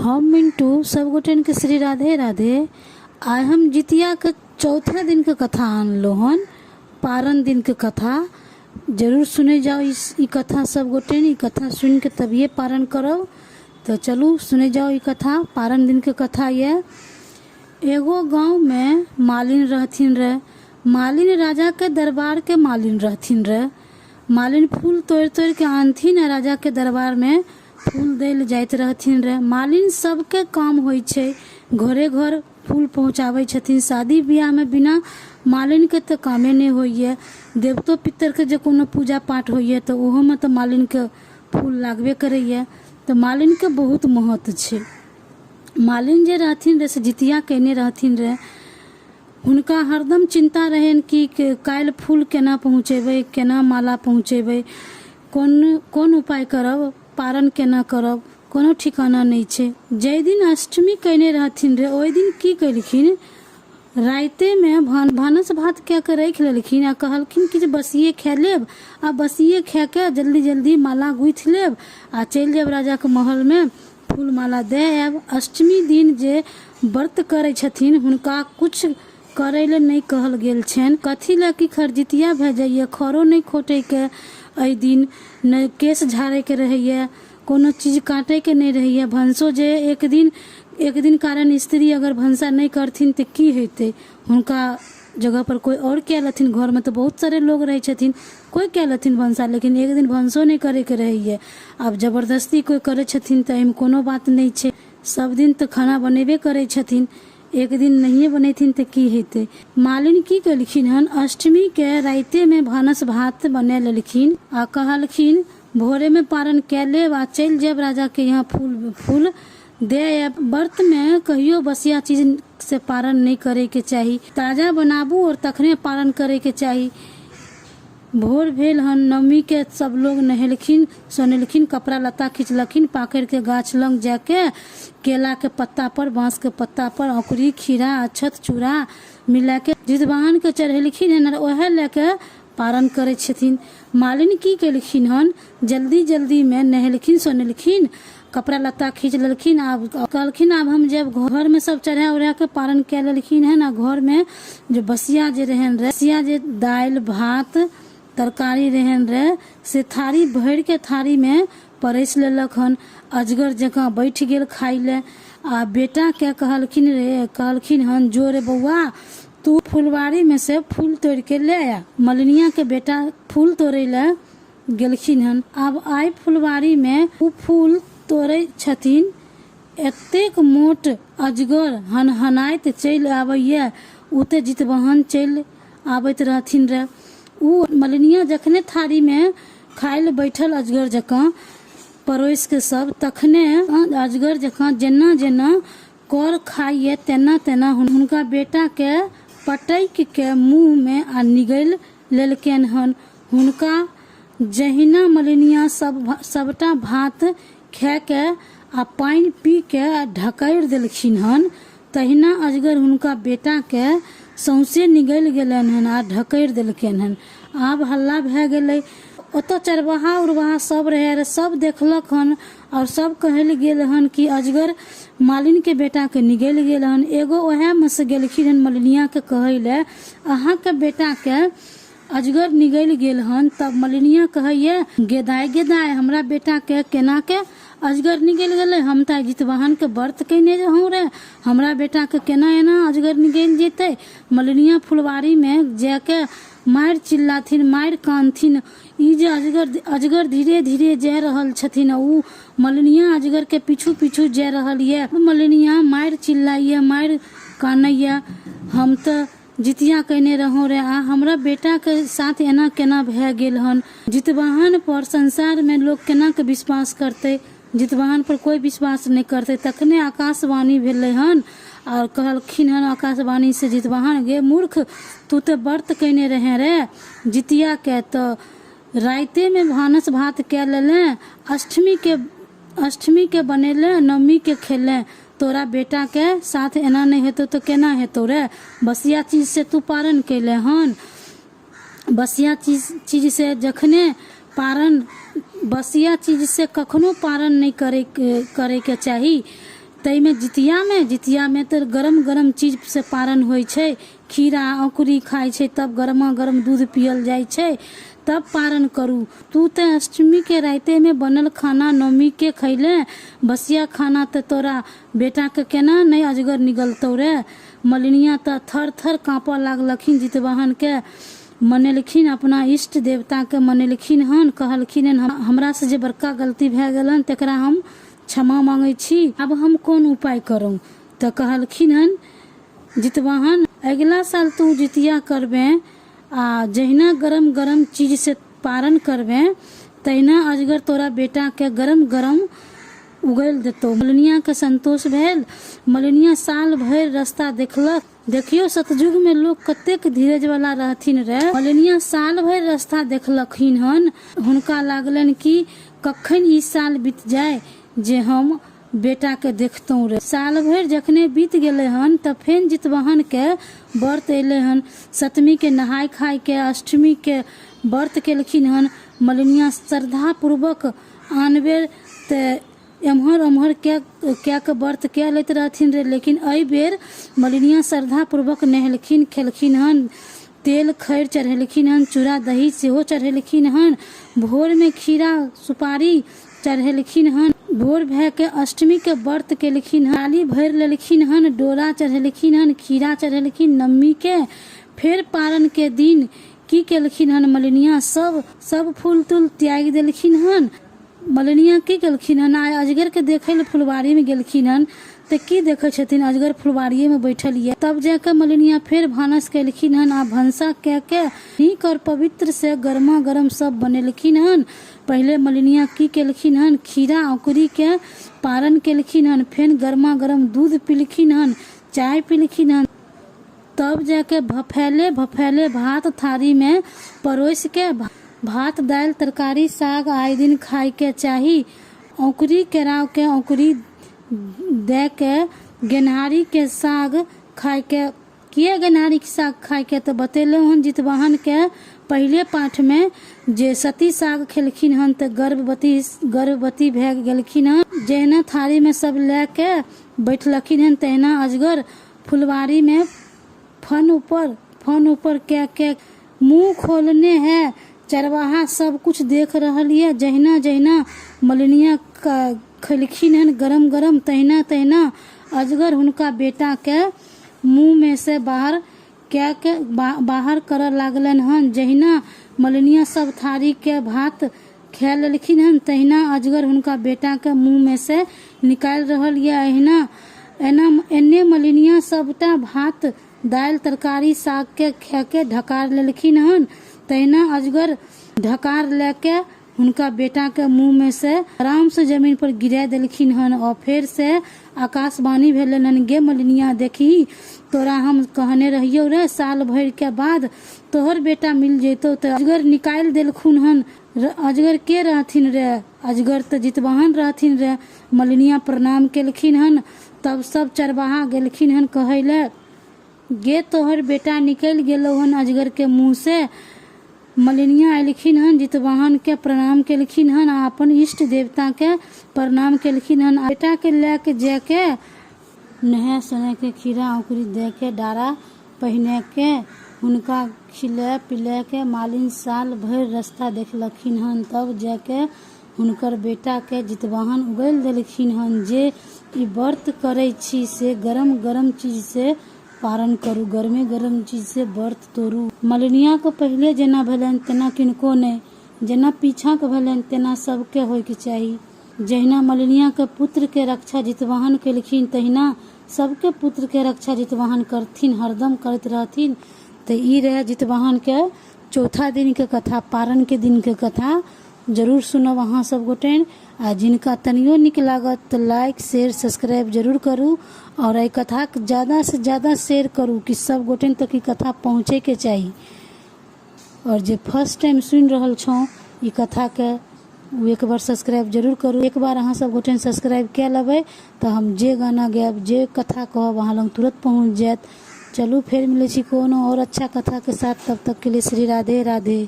हम मिन्टू सब गोटेनके श्री राधे राधे। आइ हम जितियाके चौथा दिनके कथा आनलहुँ हन, पारन दिनके कथा। जरूर सुनै जाउ ई कथा सब गोटेन। ई कथा सुनिके तभिए पारन करब। तऽ चलू सुनै जाउ ई कथा। पारन दिनके कथा यऽ। एगो गाँवमे मालिन रहथिन रहे। मालिन राजाके दरबारके मालिन रहथिन रहे। मालिन फूल तोड़ि तोड़िके आनथिन आ राजाके दरबारमे फूल दै लए जाइत रहथिन रहे। मालिन सबके काम होइ छै, घरे घर फूल पहुँचाबै छथिन। शादी बियाहमे बिना मालिनके तऽ कामे नहि होइए। देवतो पितरके जे कोनो पूजा पाठ होइए तऽ ओहोमे तऽ मालिनके फूल लागबे करैए। तऽ मालिनके बहुत महत्व छै। मालिन जे रहथिन रहे से जितिया कयने रहथिन रहे। हुनका हरदम चिन्ता रहनि कि काल्हि फूल केना पहुँचेबै, केना माला पहुँचेबै, कोन कोन उपाय करब, पारण केना करब, कोनो ठिकाना नहि छै। जाहि दिन अष्टमी कयने रहथिन रहे ओहि दिन की केलखिन, रातिमे भानस भात कए कऽ राखि लेलखिन आ कहलखिन कि जे बसिए खाए लेब आ बसिए खाए कऽ जल्दी जल्दी माला गुथि लेब आ चलि जायब राजाके महलमे फूल माला दए आयब। अष्टमी दिन जे व्रत करै छथिन हुनका किछु करै लए नहि कहल गेल छनि। कथी लए कि खरजितिया भए जाइए, खरो नहि खोटैके एहि दिन, नहि केश झाड़ैके रहैए, कोनो चीज काटैके नहि रहैए। भनसो जे एक दिन एक दिन कारण स्त्री अगर भनसा नहि करथिन तऽ की हेतै? हुनका जगह पर कोइ आओर कए लेथिन। घरमे तऽ बहुत सारे लोग रहै छथिन, कोइ कए लेथिन भनसा, लेकिन एक दिन भनसो नहि करैके रहैए। आब जबरदस्ती कोइ करै छथिन तऽ एहिमे कोनो बात नहि छै। सब दिन तऽ खाना बनेबे करै छथिन, एक दिन नहिए बनेथिन तऽ की हेतै? मालिन की केलखिन हन, अष्टमीके रातिमे भानस भात बना लेलखिन आ कहलखिन भोरेमे पारन कए लेब आ चलि जायब राजाके यहाँ फूल फूल दे आयब। व्रतमे कहियो बसिया चीज से पारन नहि करैके चाही। ताजा बनाबू आओर तखने पारन करैके चाही। भोर भेल हन, नवमीके सब लोग नहेलखिन सोनेलखिन, कपड़ा लत्ता खिचलखिन, पाकड़िके गाछ लग जाके केलाके पत्ता पर, बाँसके पत्ता पर औंकुरी, खीरा, अक्षत, चूड़ा मिलाके जितवाहनके चढ़ेलखिन हन आओर ओएह लए के पारण करै छथिन। मालिन की केलखिन हन, जल्दी जल्दीमे नहेलखिन सोनेलखिन, कपड़ा लत्ता खींच लेलखिन। आब कहलखिन आब हम जायब घरमे। सब चढ़ा उढ़ा के पारण कए लेलखिन हन आ घरमे जे बसिया जे रहनि रहे, बसिया जे दालि भात तरकारी रहनि रहे से थारी भरिके थारीमे परसि लेलक हन। अजगर जकाँ बैठ गेल खाइ लए आ बेटाके कहलखिन रे, कहलखिन हन जो रे बौआ, तू फुलवारीमे से फूल तोड़िके ले आ। मलिनियाके बेटा फूल तोड़ै लए गेलखिन हन। आब आइ फुलवारीमे ओ फूल तोड़ै छथिन, एतेक मोट अजगर हनहनाइत चलि आबैए। ओ तऽ जितवाहन चलि आबैत रहथिन रहे। ओ मलिनिया जखने थारीमे खाइ लए बैठल अजगर जकाँ परोसिके सब, तखने अजगर जकाँ जेना जेना कर खाइए तेना तेना हुनका बेटाके पटकिके मुँहमे आ निगलि लेलकनि हन। हुनका जहिना मलिनिया सब सबटा भात खाएके आ पानि पीके ढकरि देलखिन हन, तहिना अजगर हुनका बेटाके सौंसे निगलि गेलनि हन आ ढकरि देलकनि हन। आब हल्ला भए गेलै। ओतऽ चरवाहा उरवाहा सब रहै रहे, सब देखलक हन आओर सब कहै लए गेल हन कि अजगर मालिनके बेटाके निगलि गेल हन। एगो ओएहमे से गेलखिन हन मलिनियाके कहै लए, अहाँके बेटाके अजगर निगलि गेल हन। तब मलिनिया कहैए, गेदाय गेदाय, हमरा बेटाके केनाके अजगर निगलि गेलै? हम तऽ जितवाहनके व्रत कयने रहौं रे, हमरा बेटाके केना एना अजगर निगलि जेतै? मलिनिया फुलवारीमे जाके मारि चिल्लाथिन, मारि कानथिन। ई जे अजगर अजगर धीरे धीरे जा रहल छथिन, ओ मलिनिया अजगरके पीछू पीछू जा रहल यऽ। मलिनिया मारि चिल्लाइए, मारि कानैए, हम तऽ जितिया कयने रहौं रे आ हमरा बेटाके साथ एना केना भए गेल हन? जितवाहन पर संसारमे लोक केना कऽ विश्वास करतै? जितवाहन पर कोइ विश्वास नहि करतै। तखने आकाशवाणी भेलै हन आओर कहलखिन हन आकाशवाणी से जितवाहन, गे मूर्ख, तू तऽ व्रत कयने रहे रे जितियाके, तऽ रातिमे भानस भात कए लेलें, अष्टमीके अष्टमीके बनेलें, नवमीके खेलें, तोरा बेटाके साथ एना नहि हेतौ तऽ केना हेतौ रे? बसिया चीज से तू पारण केले हन। बसिया चीज चीज से जखने पारण, बसिया चीज से कखनो पारण नहि करैके चाही। ताहिमे जितियामे जितियामे तऽ गरम गरम चीजसँ पारण होइ छै। खीरा औंकुरी खाइ छै, तब गरमा गरम दूध पियल जाइ छै, तब पारण करू। तू तऽ अष्टमीके रातिमे बनल खाना नवमीके खैलें, बसिया खाना, तऽ तोरा बेटाके केना नहि अजगर निगलतौ रे? मलिनिया तऽ थर थर काँपऽ लागलखिन। जितवाहनके मनेलखिन, अपना इष्ट देवताके मनेलखिन हन, कहलखिन हन, हमरासँ जे बड़का गलती भए गेल हन तकरा हम क्षमा मांगै छी। आब हम कोन उपाय करू? तऽ कहलखिन हन जितवाहन, अगिला साल तू जितिया करबें आ जहिना गरम गरम चीज से पारण करबें तहिना अजगर तोरा बेटा के गरम गरम उगैल देतौ। मलिनिया के संतोष भेल। मलिनिया साल भरि रस्ता देखलक। देखियौ सतयुग में लोक कतेक धीरज वाला रहथिन रे। मलिनिया साल भरि रस्ता देखलखिन हन। हुनका लागलनि कि कखन ई साल बीत जाय जे हम बेटा के देखतहुँ रे। साल भरि जखने बीत गेलै हन तऽ फेन जितवाहन के व्रत एलै हन। सतमी के नहाय खाय के अष्टमी के व्रत केलखिन हन। मलिनिया श्रद्धा पूर्वक आन बेर तऽ एम्हर ओम्हर कए कए कऽ व्रत कए लैत रहथिन रे, लेकिन एहि बेर मलिनिया श्रद्धा पूर्वक नहेलखिन खेलखिन हन, तेल खैर चढ़ेलखिन हन, चूड़ा दही सेहो चढ़ेलखिन हन, भोरमे खीरा सुपारी चढ़ेलखिन हन, भोर भए के अष्टमी के व्रत केलखिन हन, थाली भरि लेलखिन हन, डोरा चढ़ेलखिन हन, खीरा चढ़ेलखिन नवमी के। फेर पारण के दिन की केलखिन हन मलिनिया, सब सब फूल तूल त्यागि देलखिन हन। मलिनिया की केलखिन हन, आइ अजगरके देखै लए फुलवारीमे गेलखिन हन तऽ की देखै छथिन, अजगर फुलवारियेमे बैठल यऽ। तब जाके मलिनिया फेर भानस केलखिन हन आ भनसा कए के नीक आओर पवित्र से गरमा गरम सब बनेलखिन हन। पहिले मलिनिया की केलखिन हन, खीरा औंकुरीके पारन केलखिन हन, फेर गरमा गरम दूध पिलखिन हन, चाय पिलखिन हन। तब जाके भफैले भफैले भात थारीमे परोसिके भात दालि तरकारी साग आइ दिन खाइके चाही। औंकुरी केरावके औंकुरी दए के गेन्हारीके साग खाइके। किए गेन्हारीके साग खाइके तऽ बतेलहुँ हन जितवाहनके पहिले पाठमे जे सती साग खेलखिन हन तऽ गर्भवती गर्भवती भए गेलखिन हन। जहिना थारीमे सब लए के बैठलखिन हन तहिना अजगर फुलवारीमे फन ऊपर फन ऊपर कए के मुँह खोलने है। चरवाहा सब कुछ देख रहल यऽ। जहिना जहिना मलिनिया खेलखिन हन गरम गरम तहिना तहिना अजगर हुनका बेटाके मुँहमे से बाहर कए के बाहर करऽ लागलनि हन। जहिना मलिनिया सब थारीके भात खा लेलखिन हन तहिना अजगर हुनका बेटाके मुँहमे से निकालि रहल यऽ। एहिना एना एन्ने मलिनिया सबटा भात दालि तरकारी सागके खाके ढकार लेलखिन हन तहिना अजगर ढकार लए के हुनका बेटाके मुँहमे से आरामसँ जमीन पर गिरा देलखिन हन। और फेर से आकाशवाणी भेलनि हन, गे मलिनिया देखही तोरा हम कहने रहियौ रे साल भरि के बाद तोहर बेटा मिल जैतौ। तऽ अजगर निकालि देलखुन हन। अजगर के रहथिन रे? अजगर तऽ जितवाहन रहथिन रे। मलिनिया प्रणाम केलखिन हन। तब सब चरवाहा गेलखिन हन कहै लए, गे तोहर बेटा निकलि गेलौ हन अजगर के मुँह से। मलिनिया एलखिन हन, जितवाहन के प्रणाम केलखिन हन आ अपन इष्ट देवता के प्रणाम केलखिन हन। बेटा के लए के जाके नहा सोना के खीरा औंकुरी दे के डारा पहिने के हुनका खिला पिला के मालिन साल भरि रस्ता देखलखिन हन। तब जाके हुनकर बेटा के जितवाहन उगैल देलखिन हन जे ई व्रत करै छी से गरम गरम चीज से पारण करू, गरमे गरम चीज से व्रत तोड़ू। मलिनिया के पहिले जेना भेलनि तेना किनको नहि, जेना पीछा के भेलनि तेना सबके होइके चाही। जहिना मलिनिया के पुत्र के रक्षा जितवाहन केलखिन तहिना सबके पुत्र के रक्षा जितवाहन करथिन, हरदम करैत रहथिन। तऽ ई रहै जितवाहन के चौथा दिन के कथा, पारण के दिन के कथा। जरूर सुनब अहाँ सब गोटे आ जिनका तनियो नीक लागत तऽ लाइक शेयर सब्सक्राइब जरूर करू और एहि कथाके ज्यादासँ ज्यादा शेयर करू कि सब गोटे तक ई कथा पहुँचैके चाही। और जे फर्स्ट टाइम सुनि रहल छौं ई कथाके ओ एक बार सब्सक्राइब जरूर करू। एक बार अहाँ सब गोटे सब्सक्राइब कए लेबै तऽ हम जे गाना गायब जे कथा कहब अहाँ लग तुरत पहुँच जायत। चलू फेर मिलै छी कोनो और अच्छा कथाके साथ, तब तकके लिए श्री राधे राधे।